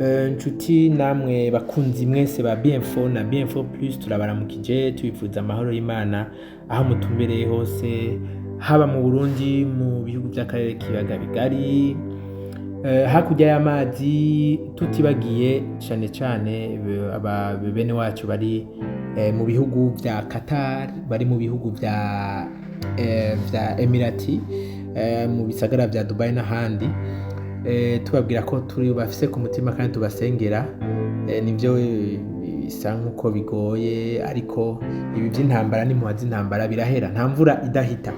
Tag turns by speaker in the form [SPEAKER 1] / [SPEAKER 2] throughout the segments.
[SPEAKER 1] Nshuti namwe bakunzi mwese ba BM4 na BM4 Plus, turabaramukije, tubifuza amahoro y'Imana aho mutumbereye hose, haba mu Burundi, mu bihugu by'akarere k'ibiyaga bigari, hakurya y'amazi, tutibagiye cane cane aba bene wacu bari mu bihugu vya Qatar, bari mu bihugu vya Emirati, mu bisagara vya Dubai n'ahandi. Tubabwira ko turi bafise ku mutima kandi tubasengera. Nivyo, bisa nk'uko bigoye, ariko ibi vy'intambara n'impuha z'intambara birahera, nta mvura idahita.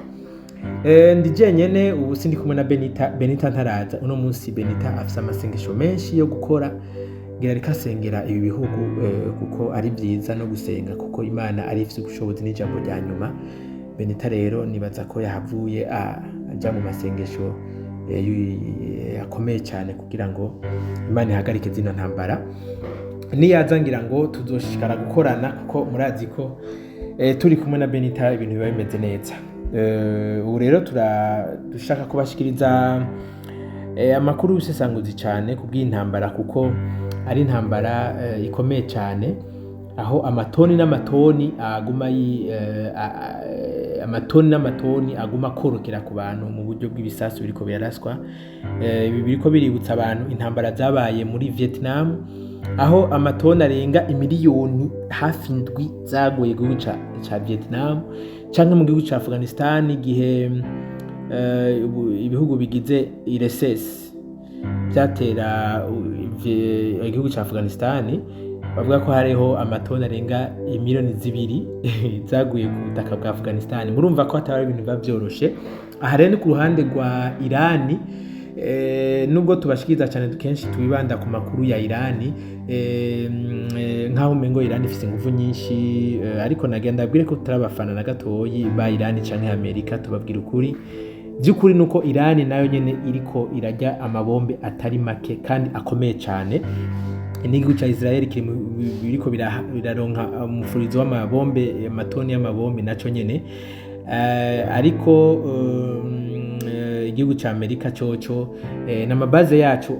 [SPEAKER 1] Ndi jenyene ubu, sindi kumwe na Benita. Benita ntaraza uno munsi. Benita afise amasengesho menshi yo gukora, ngira ariko asengera ibi bihugu, kuko ari vyiza no gusenga, kuko Imana ari ifise ubushobozi n'ijambo rya nyuma. Benita rero nibaza ko yahavuye aja mu masengesho akomeye cyane kugira ngo Imana ihagarike zino ntambara. Niyaza ngira ngo tuzoshishikara gukorana, kuko murazi ko turi kumwe na Benita ibintu biba bimeze neza. Ubu rero dushaka kubashikiriza amakuru y'ubusesanguzi cyane ku bw'intambara, kuko ari intambara ikomeye cyane, aho amatoni n'amatoni aguma amatoni n'amatoni aguma akorokera ku bantu mu buryo bw'ibisasu biriko biraraswa. Ibi biriko biributsa abantu intambara zabaye muri Vietnam, aho amatoni arenga imiliyoni hafi 7 zaguye gihugu ca Vietnam, canke mu gihugu ca Afghanistan, igihe ibihugu bigize URSS byatera igihugu ca Afghanistan. Bavuga ko hariho amatoni arenga imiliyoni 2 zaguye ku butaka bwa Afghanistan. Murumva ko atari ibintu biba vyoroshe. Aha rero ni ku ruhande rwa Irani. Nubwo tubashikiriza cyane kenshi tubibanda ku makuru ya Irani, nkaho umengo Irani ifise inguvu nyinshi, ariko nagenda ndabwire ko tutarabafana na gatoyi ba Irani canke Amerika. Tubabwira ukuri by'ukuri nuko Irani nayo nyene iriko irajya amabombe atari make kandi akomeye cyane. N'igihugu ca Israel kiri biriko biraronka umufurizo w'amabombe, amatoni y'amabombe naco nyene. Ariko igihugu ca Amerika coco n'ama bases yacu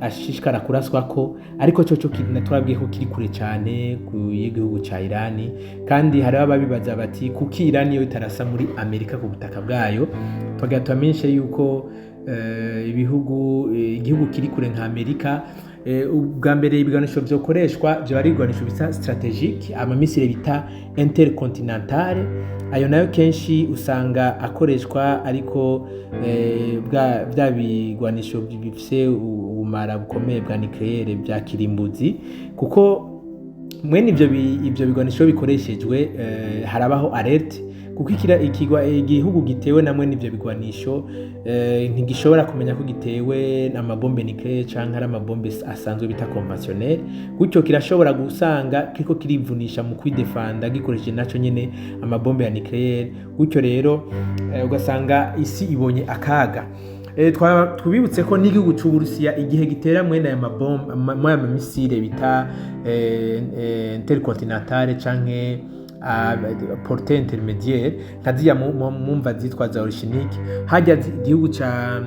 [SPEAKER 1] ashishikara kuraswako, ariko coco twabwiye ko kiri kure cyane ku y'igihugu ca Irani. Kandi hari ababibaza bati: "Kuki Irani yo itarasa muri Amerika ku butaka bwayo?" Tugira tubamenyeshe yuko ibihugu, igihugu kiri kure nka Amerika, ubwa mbere ibigwanisho vyokoreshwa vyoba ari ibigwanisho bita stratégique, ama missiles bita intercontinentale. Ayo nayo kenshi usanga akoreshwa ariko bya bigwanisho bifise ubumara bukomeye bwa nucléaire bya kirimbuzi, kuko mwene ivyo bigwanisho bikoreshejwe, harabaho alerte, kuko igihugu gitewe namwe n'ivyo bigwanisho ntigishobora kumenya ko gitewe amabombe nucléaire canke ari amabombe asanzwe bita conventionnel. Gutyo kirashobora gusanga kiriko kirivunisha mu kwidefanda gikoresheje naco nyene amabombe ya nucléaire. Gutyo rero ugasanga isi ibonye akaga. Twibutse ko n'igihugu c'Uburusiya, igihe gitera mwene aya mabombe, mwene aya ma missiles bita intercontinentale canke portée intermédiaire, nka ziriya mumva zitwa za Oreshnik, hajya igihugu ca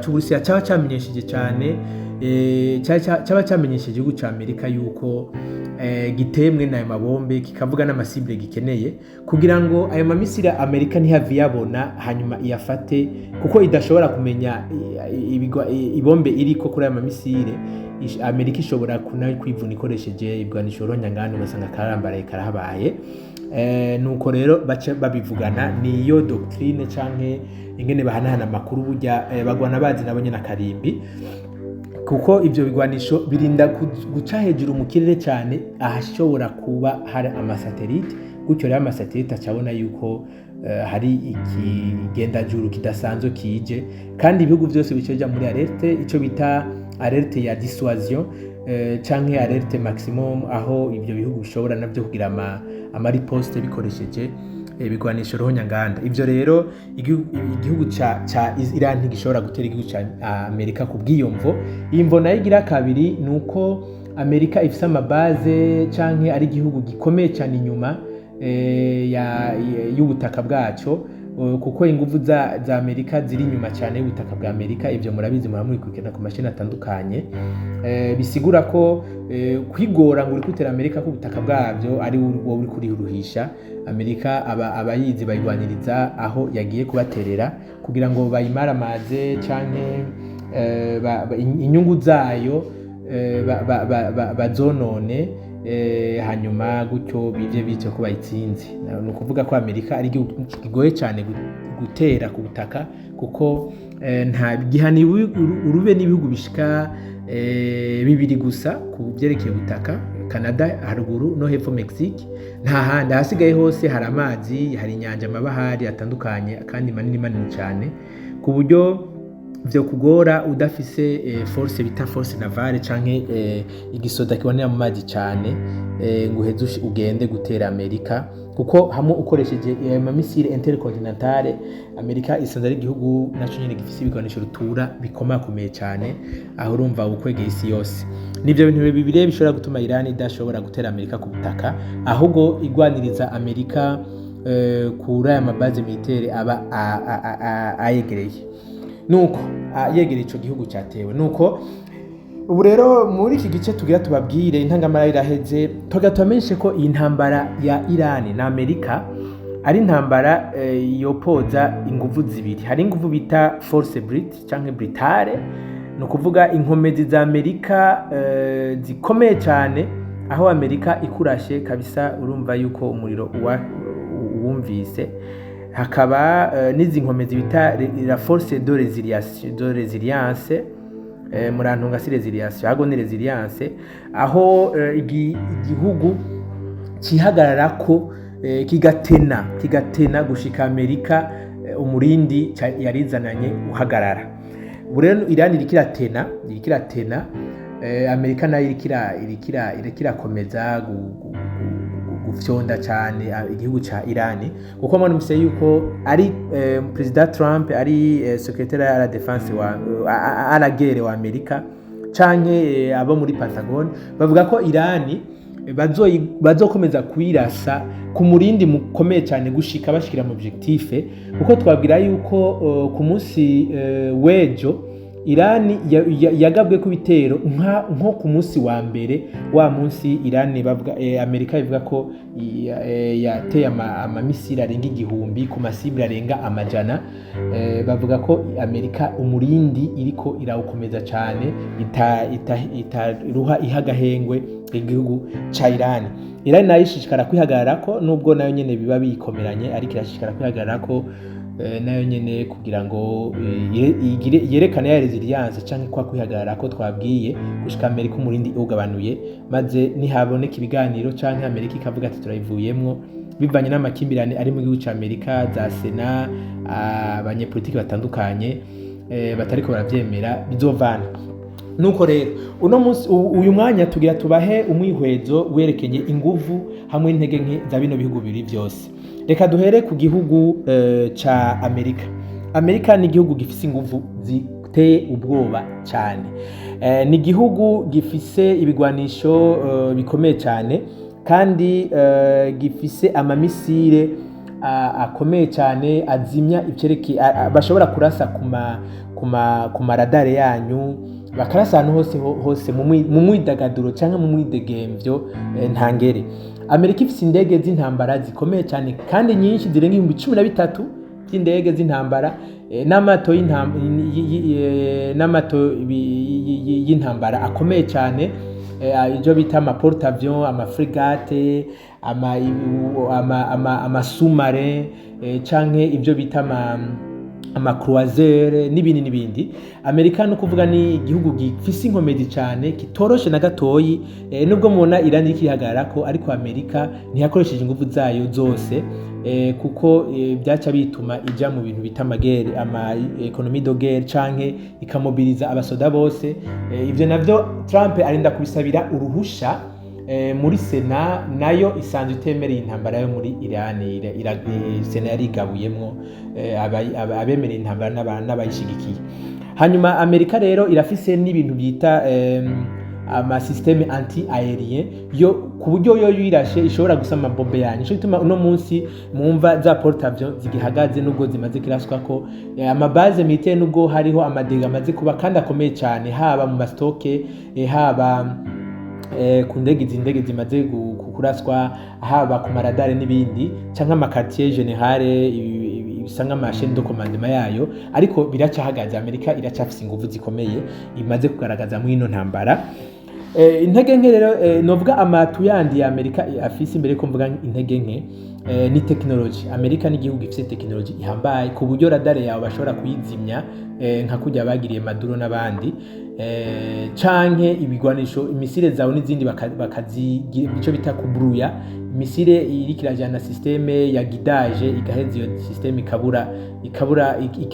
[SPEAKER 1] c'Uburusiya caba camenyesheje cane, caba camenyesheje igihugu ca Amerika yuko giteye mwene ayo mabombe, kikavuga n'ama cibles gikeneye, kugira ngo ayo ma missiles Amerika ntihave iyabona hanyuma iyafate, kuko idashobora kumenya ibombe iriko kuri ayo ma missiles. Amerika ishobora nayo kwivuna ikoresheje ibigwanisho ruhonyanganda, ugasanga karambaraye karahabaye. Nuko rero baca babivugana, niyo doctrine canke ingene bahanahana amakuru. Burya bagwana bazi nabo nyene akarimbi, kuko ivyo bigwanisho birinda guca hejuru mu kirere cyane ahashobora kuba hari ama satellites. Gutyo rero ama satellites acabona yuko hari ikigendajuru kidasanzwe kije, kandi ibihugu byose bica bija muri alerte, ico bita alerte ya dissuasion, canke alerte maximum, aho ivyo bihugu bishobora navyo kugira ama ripostes bikoresheje ibigwanisho ruhonyanganda. Ivyo rero igihugu ca Iran ntigishobora gutera igihugu ca Amerika ku bw'iyo mvo. Imvo nayo igira kabiri ni uko Amerika ifise ama bases canke ari igihugu gikomeye cyane inyuma y'ubutaka bwaco. kuko inguvu za Amerika ziri inyuma cyane y'ubutaka bwa Amerika. Ibyo murabizi, muramurikurikirana ku mashini atandukanye. Bisigura ko kwigora ngo uri kutera Amerika ku butaka bwabyo ari wowe uri kuriruhisha. Amerika aba abayizi bayirwaniriza aho yagiye kubaterera kugira ngo bayimaramaze canke inyungu zayo bazonone, hanyuma gutyo bivye bityo ko bayitsinze. Ni ukuvuga ko Amerika ari igihugu kigoye cyane gutera ku butaka, kuko nta gihana urube n'ibihugu bishika bibiri gusa ku byerekeye ubutaka: Canada haruguru no hepfo Mexique. Nta handi, ahasigaye hose hari amazi, hari inyanja, amabahari atandukanye kandi manini manini cyane, ku buryo vyo kugora udafise force bita force navale canke igisoda kibonera mu mazi cyane, ngo uheze ugende gutera Amerika, kuko hamwe ukoresheje ama missile intercontinentale, Amerika isanzwe ari igihugu naco nyene gifise ibigwanisho rutura bikomakomeye cyane, aho urumva ukwegeye isi yose. Nivyo bintu bibiri bishobora gutuma Iran idashobora gutera Amerika ku butaka, ahubwo igwaniriza Amerika kuri aya ma bases militaires aba ayegereye, nuko yegereye ico gihugu cyatewe. Nuko ubu rero muri iki gice tugira tubabwire intangamara iraheze, tugira tubamenyeshe ko iyi ntambara ya Iran na Amerika ari intambara yopoza inguvu zibiri. Hari inguvu bita force brute canke brutale, ni ukuvuga inkomezi za Amerika zikomeye cyane, aho Amerika ikurashe kabisa urumva yuko umuriro uwumvise. Hakaba n'izi nkomezi bita la force de résiliation, de résilience, murantunga, si résiliation ahubwo ni résilience, aho igihugu cihagararako, kigatena gushika Amerika umurindi yarizananye uhagarara. Ubu rero Iran iriko iratena, Amerika nayo iriko irakomeza gufyonda cyane igihugu ca Iran, kuko mwarumvise yuko ari Perezida Trump, ari secrétaire à la défense wa à la guerre wa Amerika, canke abo muri Pentagon, bavuga ko Iran bazokomeza kuyirasa ku murindi mukomeye cyane gushika bashikira mu objectif, kuko twabwira yuko ku munsi w'ejo Irani yagabwe ku bitero nko ku munsi wa mbere wa munsi Irani bavuga, Amerika ivuga ko yateye ama missiles arenga 1000 ku ma cibles arenga 100. Bavuga ko Amerika umurindi iriko irawukomeza cyane, itaruha iha agahengwe igihugu ca Irani. Irani nayo ishishikara kwihagararako, nubwo nayo nyene biba biyikomeranye, ariko irashishikara kwihagararako nayo nyene kugira ngo yerekane ya résilience canke kwa kwihagarara ko twabwiye, gushika Amerika umurindi ugabanuye, maze nihaboneka ibiganiro canke Amerika ikavuga ati turayivuyemwo, bivanye n'amakimbirane ari mu gihugu ca Amerika, za Sena, abanyepolitiki batandukanye batariko baravyemera, bizovana. Nuko rero uno munsi, uyu mwanya, tugira tubahe umwihwezo werekeye inguvu hamwe n'intege nke za bino bihugu bibiri vyose. Reka duhere ku gihugu ca Amerika. Amerika ni igihugu gifise inguvu ziteye ubwoba cyane. Ni igihugu gifise ibigwanisho bikomeye cyane kandi gifise ama missiles akomeye cyane azimya ivyerekeye bashobora kurasa ku ma radars yanyu, bakarasa ahantu hose hose mu mwidagaduro cyangwa mu mwidegemvyo ntangere. Amerika ifise indege z'intambara zikomeye cyane kandi nyinshi, zirenga 13,000 by'indege z'intambara, n'amato y'intambara akomeye cyane, ibyo bita ama porte-avions, ama frégates, ama sous-marins, canke ibyo bita ama croiseurs n'ibindi n'ibindi. Amerika no kuvuga ni igihugu gifise inkomezi cyane, kitoroshe na gatoyi. Nubwo mubona Iran iriko ihagararako, ariko Amerika ntiyakoresheje inguvu zayo zose, kuko byaca bituma ija mu bintu bita ama guerre, ama économie de guerre, canke ikamobiliza abasoda bose. Ivyo navyo Trump arinda kubisabira uruhusha muri Sena, nayo isanzwe itemereye intambara yo muri Iran. Sena yarigabuyemwo abemereye intambara n'abayishigikiye. Hanyuma Amerika rero irafise n'ibintu bita ama système anti aérien yo ku buryo yo yirashe ishobora gusama bombe yanyu. Nico gituma uno munsi mwumva za porte-avions zigihagaze nubwo zimaze kiraswa ko ama base militaire, nubwo hariho ama dégâts amaze kuba kandi akomeye cyane, haba mu ma stocks, haba ku ndege, izi ndege zimaze kuraswa, haba ku ma radars n'ibindi, canke ama quartier général, bisa nk'ama chaîne de commandement yayo, ariko biracyahagaze. Amerika iracyafise inguvu zikomeye imaze kugaragaza muri ino ntambara. Intege nke rero, novuga ama atouts yandi ya Amerika afise imbere ko mvuga intege nke, ni technology. Amerika ni igihugu gifise technology ihambaye, ku buryo radar yawe bashobora kuyizimya, nka kurya bagiriye Maduro n'abandi, canke ibigwanisho, missile zawe n'izindi bakazigira ico bita kubruya. Missile iriko irajana système ya guidage, igaheza iyo système ikabura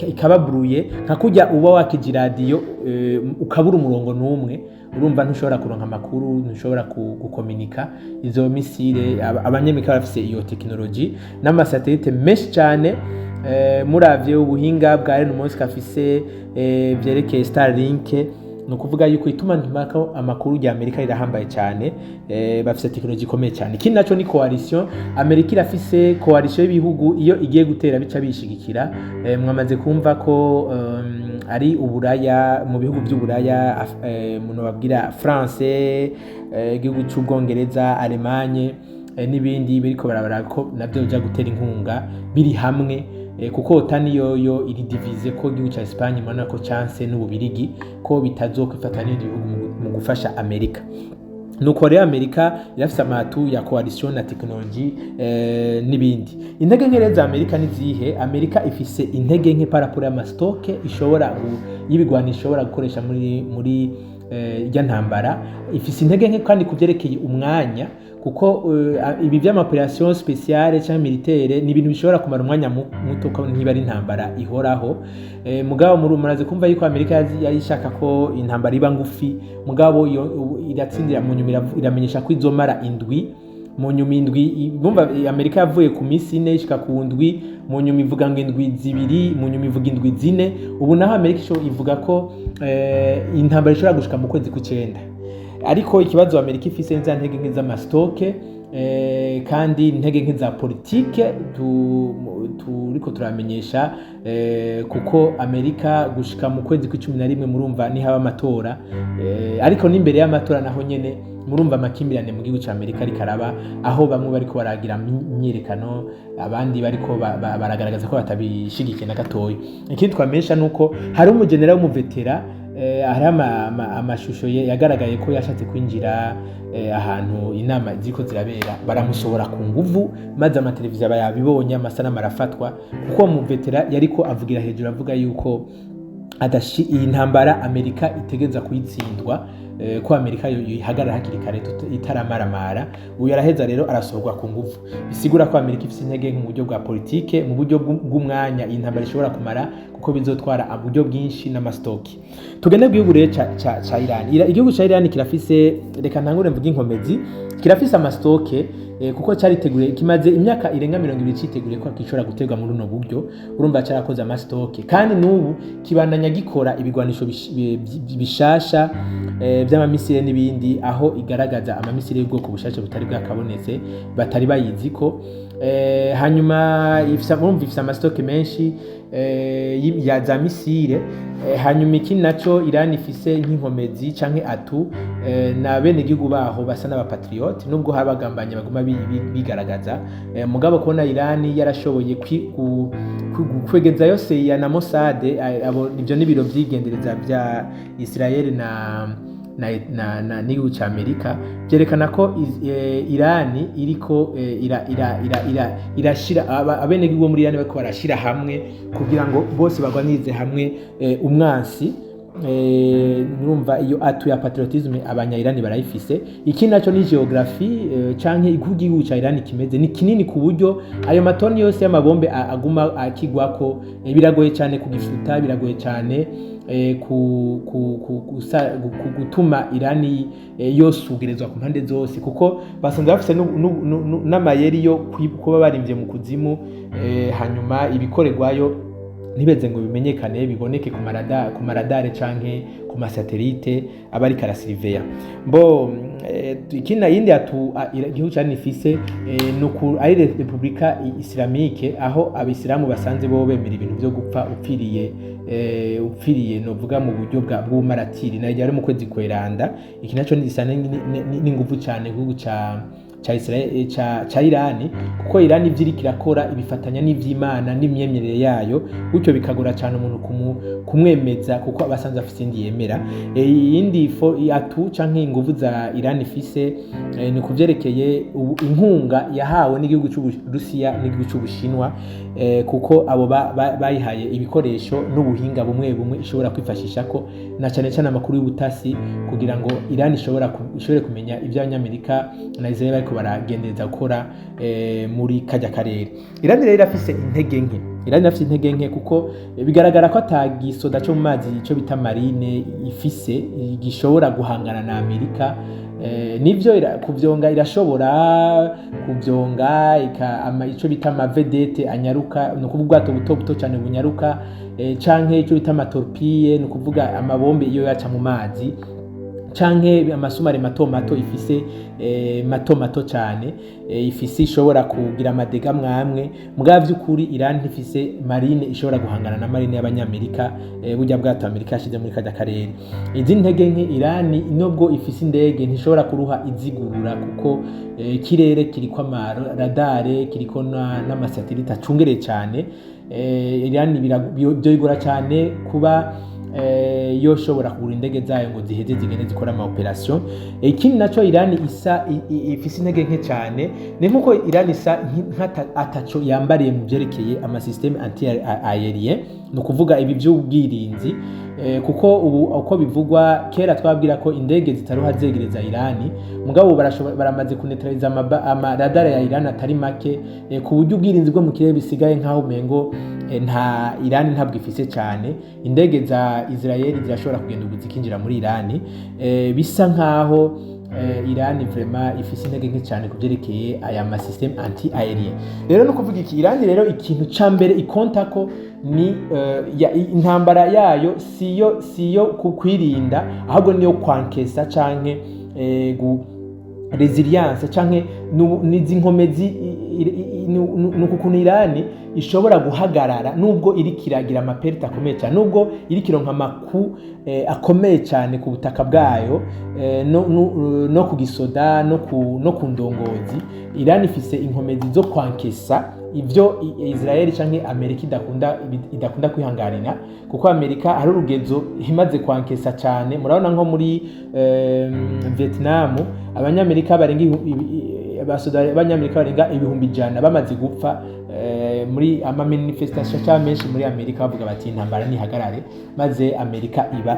[SPEAKER 1] ikaba brouillée, nka kurya uba wakije iradiyo, ukabura umurongo n'umwe. Urumva ntushobora kuronka amakuru, ntushobora gukominika. Izo missile abanyamerika barafise iyo technology n'ama satellites menshi cyane. Muravye ubuhinga bwa Elon Musk afise, vyerekeye Starlink, ni ukuvuga yuko itumanaho amakuru rya Amerika rirahambaye cyane. Bafise technology ikomeye cyane. Ikindi naco ni coalition. Amerika irafise coalition y'ibihugu, iyo igiye gutera bica bishigikira. Mwamaze kumva ko ari Uburaya, mu bihugu by'Uburaya, muno babwira France, igihugu c'Ubwongereza, Allemagne, n'ibindi biriko barabara ko navyo bija gutera inkunga biri hamwe, kuko OTAN yoyo iri divisée, ko igihugu ca Espagne murabona ko canse, n'Ububirigi, ko bitazokwifatanya n'ibindi bihugu mu gufasha Amerika. Nuko rero Amerika irafise ama atouts ya coalition na technology, n'ibindi. Intege nke rero za Amerika ni zihe? Amerika ifise intege nke par rapport y'ama stocks ishobora y'ibigwanisho ishobora gukoresha muri irya ntambara. Ifise intege nke kandi ku vyerekeye umwanya, kuko ibi vy'ama opérations spéciales canke militaire ni ibintu bishobora kumara umwanya muto, ko ntiba ari intambara ihoraho. Mugabo muri muraze kumva yuko Amerika yari ishaka ko intambara iba ngufi, mugabo iyo iratsindira mu nyuma iramenyesha ko izomara indwi. Mu nyuma indwi bumva, Amerika yavuye ku minsi 4 ishika ku ndwi, mu nyuma ivuga ngo indwi 2, mu nyuma ivuga indwi 4. Ubu naho Amerika ivuga ko intambara ishobora gushika mu kwezi kw'icenda. Ariko ikibazo Amerika ifise ni za ntege nke z'ama stocks, kandi intege nke za politike turiko turamenyesha, kuko Amerika gushika mu kwezi kw'11 murumva nihaba amatora, ariko n'imbere y'amatora naho nyene murumva amakimbirane mu gihugu ca Amerika ariko araba, aho bamwe bariko baragira imyiyerekano, abandi bariko baragaragaza ko batabishigikiye na gatoya. Ikindi twamenyesha nuko hari umugenera w'umu vétéran, hariho amashusho ye yagaragaye ko yashatse kwinjira ahantu inama ziriko zirabera, baramusohora ku nguvu, maze amateleviziyo aba yabibonye, amasanamu arafatwa, kuko uwo mu vétéran yariko avugira hejuru avuga yuko iyi ntambara Amerika itegereza kuyitsindwa, ko Amerika ihagarara hakiri kare itaramaramara. Uyu araheza rero arasohorwa ku nguvu. Bisigura ko Amerika ifise intege mu buryo bwa politike, mu buryo bw'umwanya iyi ntambara ishobora kumara, kuko bizotwara uburyo bwinshi n'ama stocks. Tugende ku gihugu rero ca Iran. Igihugu ca Iran kirafise, reka ntangure mvuge inkomezi, kirafise ama stocks, kuko cariteguriye, kimaze imyaka irenga 20 citeguriye ko gishobora guterwa muri uno buryo. Urumva carakoze ama stocks, kandi n'ubu kibandanya gikora ibigwanisho bishasha, vy'ama missiles n'ibindi, aho igaragaza ama missiles y'ubwoko bushasha butari bwakabonetse, batari bayiziko. Hanyuma urumva ifise ama stocks menshi ya za missiles. Hanyuma ikindi naco Iran ifise nk'inkomezi canke atout, na bene gihugu baho basa n'aba patriotes, nubwo haba bagambanye baguma bigaragaza. Mugabo kubona Iran yarashoboye kwegezayo CIA na Mossad, abo ivyo n'ibiro vyigendereza vya Israel na n'igihugu ca Amerika, vyerekana ko Irani iriko ira ira ira ira irashira abenegihugu bo muri Irani bariko barashira hamwe kugira ngo bose bagwanirize hamwe umwansi. Nurumva iyo atout ya patriotisme abanya Irani barayifise. Ikindi naco ni géographie, canke igihugu ca Irani kimeze ni kinini, ku buryo ayo matoni yose y'amabombe aguma akigwako, biragoye cyane kugifuta, biragoye cyane gutuma Irani yosugerezwa ku mpande zose, kuko basanzwe bafise n'amayeri yo kuba barimvye mu kuzimu, hanyuma ibikorerwayo. ntibeze ngo bimenyekane, biboneke ku maradare canke ku ma satellites aba ariko arasiriveya. Mbo ikindi, yindi atout igihugu ca ifise, nuku ari Republika Islamique, aho Abisilamu basanze bo bemera ibintu vyo gupfa upfiriye novuga mu buryo bwa bw'ubumaratiri, na ari mu kwezi kweranda. Iki naco gisa n'inguvu cane igihugu ca Israel, ca Irani, kuko Irani ivyo iriko irakora ibifatanya n'ivy'Imana n'imyemerere yayo, gutyo bikagora cyane umuntu kumwemeza, kuko abasanzwe afise indi yemera. Iyindi atout canke inguvu za Irani ifise, ni kuvyerekeye inkunga yahawe n'igihugu c'Uburusiya n'igihugu c'Ubushinwa, kuko abo bayihaye ibikoresho n'ubuhinga bumwe bumwe ishobora kwifashisha ko na cane cane amakuru y'ubutasi, kugira ngo Irani ishobore kumenya ivyo Abanyamerika na Israel bariko baragendereza gukora muri kajya karere. Irani rero irafise intege nke. Irani irafise intege nke kuko bigaragara ko atagisoda cyo mu mazi, ico bita marine, ifise gishobora guhangana na Amerika. Nivyo kuvyonga, irashobora kuvyonga ico bita ama vedettes anyaruka, ni ukuvuga ubwato buto buto cyane bunyaruka, canke ico bita ama torpilles, ni ukuvuga amabombe iyo yaca mu mazi, canke ama sous-marins mato mato ifise, mato mato cyane, ifise ishobora kugira ama dégâts mwamwe. Mugabo vy'ukuri Iran ntifise marine ishobora guhangana na marine y'Abanyamerika, burya bwato Amerika yashize muri kajya karere. Izi ntege nke, Iran nubwo ifise indege ntishobora kuruha izigurura, kuko ikirere kiriko ama radars, kiriko n'ama satellites acungereye cyane. Iran byo cyane kuba yoshobora kugura indege zayo ngo ziheze zigende zikora ama opérations. Ikindi naco, Iran isa ifise intege nke cyane, ni nkuko Iran isa ataco yambariye mu vyerekeye ama systèmes anti aérien, ni ukuvuga ibi by'ubwirinzi, kuko ubu uko bivugwa, kera twabwira ko indege zitaruha zegereza Irani, mugabo ubu baramaze kunetraliza ama radar ya Irani atari make, ku buryo ubwirinzi bwo mu kirere bisigaye nkaho umengo nta Irani ntabwo ifise cyane. Indege za Israel zirashobora kugenda ubu zikinjira muri Irani. Bisa nkaho Irani vraiment ifise intege nke cyane ku byerekeye aya ma systèmes anti aérien. Rero no kuvuga iki, Irani rero ikintu ca mbere ikonta ko ni intambara yayo siyo ku kwirinda, ahubwo niyo kwankesa canke résilience canke nizi nkomezi ni ukuntu Irani ishobora guhagarara nubwo iri kiragira ama pertes akomeye cyane, nubwo iri kironka ama coups akomeye cyane ku butaka bwayo, no ku gisoda, no ku ndongozi. Irani ifise inkomezi zo kwankesa ivyo Israel canke Amerika idakunda kwihanganira, kuko Amerika hari urugezo imaze kwankesa cyane. Murabona nko muri Vietnam, Abanyamerika barenga abasoda b'Abanyamerika barenga 100,000 bamaze gupfa, muri ama manifestations cyangwa menshi muri Amerika bavuga bati intambara ntihagarare, maze Amerika iba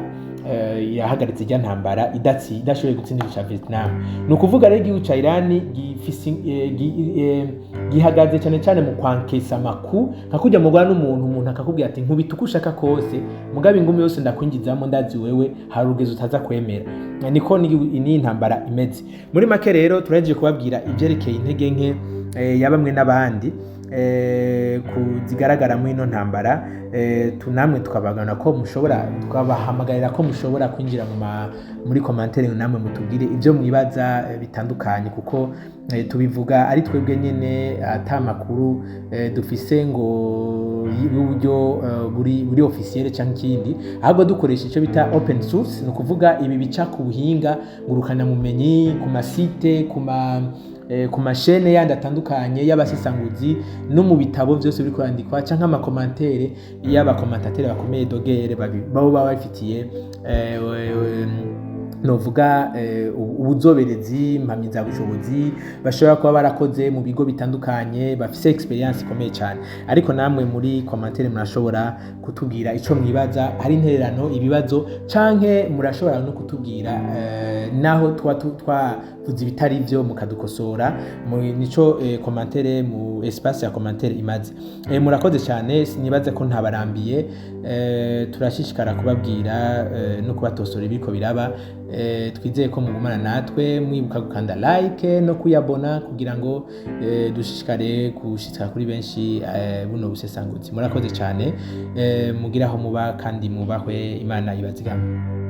[SPEAKER 1] yahagaritse ijya ntambara idashoboye gutsinda igihugu ca Vietnam. Ni ukuvuga rero igihugu ca Irani gifise gihagaze cyane cyane mu kwankesa ama coups, nka kujya mugwana n'umuntu, umuntu akakubwira ati nkubita uko ushaka kose, mugabo ingumi yose ndakwinjizamo ndazi wewe hari urugezo utaza kwemera. Niko ni intambara imeze muri make. Rero turahejeje kubabwira ibyerekeye intege nke ya bamwe n'abandi ku zigaragara muri ino ntambara. Tunamwe tukabagana ko mushobora, tukabahamagarira ko mushobora kwinjira muri commentaire, namwe mutubwire ibyo mwibaza bitandukanye, kuko tubivuga ari twebwe nyene ata makuru dufise ngo y'uburyo buri officiel cyangwa ikindi, ahubwo dukoresha icyo bita open source, ni ukuvuga ibi bica ku buhinga ngurukanabumenyi, ku ma sites, ku ma chaînes yandi atandukanye y'abasesanguzi, no mu bitabo byose biri kwandikwa, canke ama commentaires y'aba commentateurs bakomeye de guerre babo baba babifitiye novuga ubuzoberezi, mpamyabushobozi, bashobora kuba barakoze mu bigo bitandukanye, bafise expérience ikomeye cyane. Ariko namwe muri commentaire murashobora kutubwira ico mwibaza, hari intererano, ibibazo, canke murashobora no kutubwira naho twa twavuze ibitari byo mukadukosora. Nico commentaire mu espace ya commentaire imaze. Murakoze cyane, sinibaze ko ntabarambiye. Turashishikara kubabwira no kubatosora ibiko biraba. Twizeye ko mugumana natwe, mwibuka gukanda like no kuyabona kugira ngo dushishikare gushika kuri benshi buno busesanguzi. Murakoze cyane, mugire aho muba kandi mubahwe, Imana ibazigame.